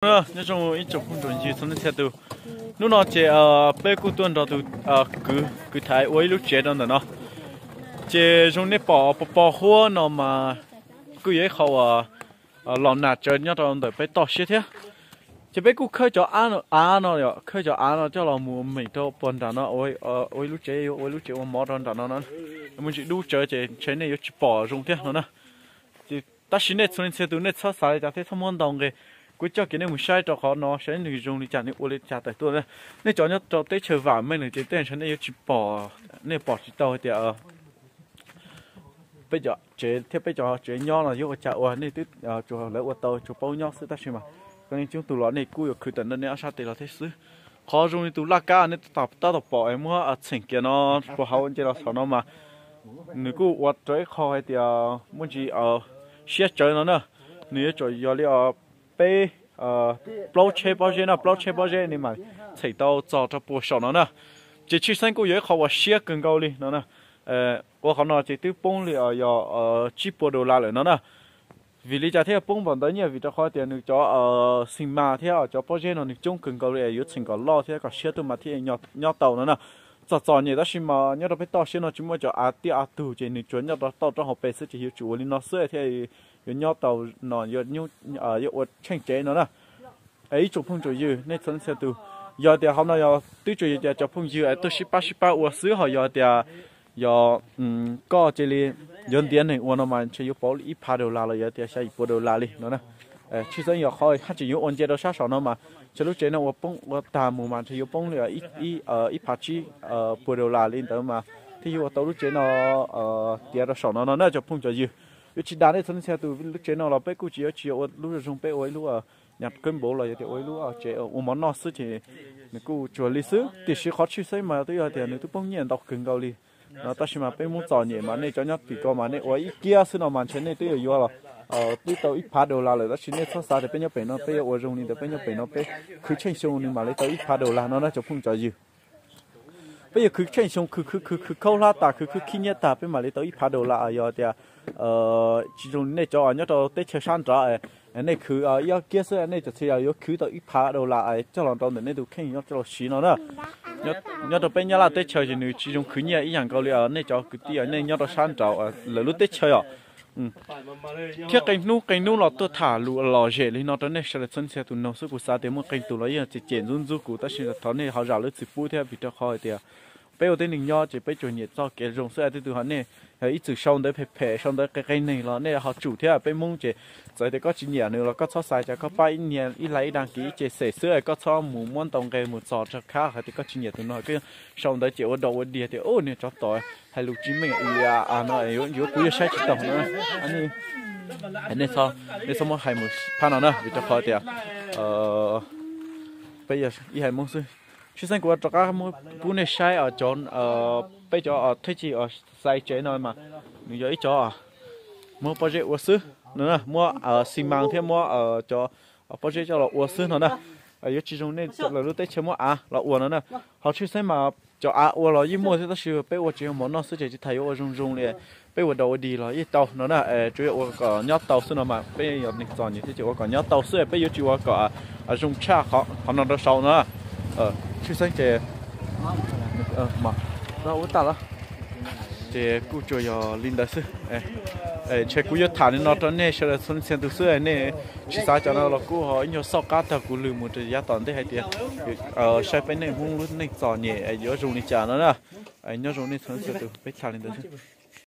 Nyob zoo ib tsoom phooj tsoom ywg txhua leej txhia tus. Hnub no ces peb kuj tuaj nrog tus kwv, kwv Thaiv ua ib lub tsev rau ntawm no. Ces zoo nej pom pos pos huab no mas kuj yog ib qho uas los nag tsawv nyob rau ntawm peb toj siab thiab. Ces peb kuj khawb cov av no, khawb cov av no coj los mus meem rau puag nram no, ua ib lub tsev, ua ib lub tsev ua mov rau nram no no. Muaj ntsis dub tsawv ces ntshe nej yuav tsis pom zoo thiab no na. Ces tab sis nej txhua leej txhia tus nej txhob xav li cas thiab txhob muab ntau nqe. Kuv coj kiag nej mus saib rau qhov no saib nws zoo li cas, nws ua li cas tawm tuaj. Nej cov nyob rau teb chaws vam meej lawm ces tej ntshe nej yuav tsis pom, nej pom tsis tau hais tias peb cov tsev thiab peb cov tsev nyob no yuav ua cas ua, nej twb tsuas lawv ua tau tsuas paub nyob xwb tab sis mas cov neeg coob tus los nej kuj yuav khwv tawm ntawm nej ob sab tes los thiab xwb. Qhov zoo li tus laj kab nej tab tom pom es muab txheem kiag no puag hauv nce los saum no mas nws kuj ua rau ib qho hais tias muaj ntsis siab tsawv no na. Nws yuav tsum yog li peb plaub tsheb pob zeb no, plaub tsheb pob zeb nws mam txheem tau txog rau puag saum no na. Ces tshwj xeeb kuj yog ib qho uas siab kawg nkaus li no na. Ua qhov no ces twb poob li yog tsib puas dollar lawm no na. Vim li cas thiaj poob npaum ntawd nyiaj? Vim rau qhov tias nws cov xi mas thiab cov pob zeb no nws coob kawg nkaus li, yuav txheem kom loj thiab kom siab tuaj mas thiaj nyob tau no na. Txom txom nyem tab sis mas nyob rau peb toj siab no tsis muaj cov av tiaj av tug ces nws tsuas nyob rau tauj rau hauv pes xwb ces yuav tsum ua li no xwb thiaj yuav nyob tau no, yuav ua tsheej tsev no na. Ib tsoom phooj tsoom ywg nej txhua leej txhia tus, yog tias hauv no yog twb tsuas yog tias cov phooj ywg tuaj sib pab sib pab ua xwb, ho yog tias yog koj cia li yuav ntiav neeg ua no mas ntshe yuav pauv li ib phav dollar los yog tias xya yim puas dollar li no na. Tshwj xeeb yog qhov haj tseem yuav ua nce rau sab saum no mas ntshe lub tsev no ua poob ua tag mus mas ntshe yuav poob li ib phav tsib puas dollar li ntawd mas thiaj yuav ua tau lub tsev no tiav rau saum no no na cov phooj cov ywg. Yuav tsis dag nej txhua leej txhia tus, lub tsev no los peb kuj tsis yuav tsis ua lub zoo zoo, peb ua ib lub nyam kawb npav los yog tias ua ib lub tsev ua mov noj xwb ces nws kuj tsuas li xwb. Tiam sis qhov tshwj xeeb mas twb yog tias nws twb poob nyiaj ntau kawg nkaus li no, tab sis mas peb Hmoob txom nyem mas nej cov nyob tim ko mas nej ua ib kiab xwb no mas ntshe nej twb yuav yuav los twb tau ib phav dollar lawm, tab sis nej txhob xav tias peb nyob pem no peb yuav ua zoo li ntawd, peb nyob pem no peb khwv tsheej xyoo nws mam li tau ib phav dollar no na cov phooj cov ywg. Peb yuav khwv tsheej xyoo, khwv khwv khwv khwv khaub hlab tas, khwv khwv khib nyiab tas peb mam li tau ib phav dollar. Yog tias tsis zoo nej cov nyob rau teb chaws sab nraud, nej khwv ib ob kiab xwb nej cov txiv yog yuav khwv tau ib phav dollar coj los rau ntawm nej tus kheej nyob coj los siv no na. Nyob rau peb Nyab Laj teb chaws ces nws tsis zoo khwv nyiaj ib yam nkaus li nej cov kwv tij nej nyob rau sab nraud lawv lub teb chaws os. Thiab qee hnub qee hnub los tuaj tham lus lom zem li no rau nej sawv daws txhua txhia tus noog xwb, kuv xav tias muaj qee tus los yeej cem cem ntxub ntxub kuv, tab sis thov nej ho zam lub txim pub thiab, vim rau qhov hais tias peb ua tib neeg nyob ces peb tsuas nyiam txoj kev zoo xwb. Tej tus ho nej ib txwm sau ntawv phem phem, sau ntawv qe qe neeg los nej ho tsum thiab. Peb Hmoob ces txawm tias koj tsis nyiam nws los koj txhob xav cas, koj pab ib niag ib like ib dag kis ib ce xem xwb, koj txhob mus muab ntau nqe mus txog rau khab hais tias koj tsis nyiam tus no, koj sau ntawv ces ua dog ua dig tias ub niag tsov tom hais lus tsis meej li no, yuav kuv yuav saib tsis taus no. Nej txhob muab hais mus phab no na, vim rau qhov tias peb yog ib haiv Hmoob xwb. Tshwj xeeb kuv rov qab muab pub nej saib cov, peb cov thej ci xais tsev no mas nws yog ib cov muab pob zeb ua xwb no, muab xi mas thiab muab cov pob zeb coj los ua xwb no na. Yuav tsis zoo nej lawv lub teb chaws muab av los ua no na. Ho tshwj xeeb mas cov av ua los yeej muaj thiab, tab sis peb ua tsev ua mov noj xwb ces tsis tas yuav ua zoo zoo li. Peb ua dog ua dig los yeej tau no na, tsuas yog ua kom nyob tau xwb no mas peb yog neeg txom nyem thiab ces ua kom nyob tau xwb, peb yuav tsis ua kom zoo tshaj qhov no rau saud no. Tshwj xeeb ces ua tag los ces kuj tsuas yog li ntawd xwb. Ntshe kuv yuav tham li no rau nej sawv daws txhua txhia tus xwb, nej tsis xav cov no los kuj ho ib nyuag xauj qab tag kuv lwm mus rau yav tom ntej hais tias saib peb neej Hmoob lub neej txom nyem yuav zoo li cas no na. Nyob zoo nej txhua txhia tus, peb tham li ntawd xwb.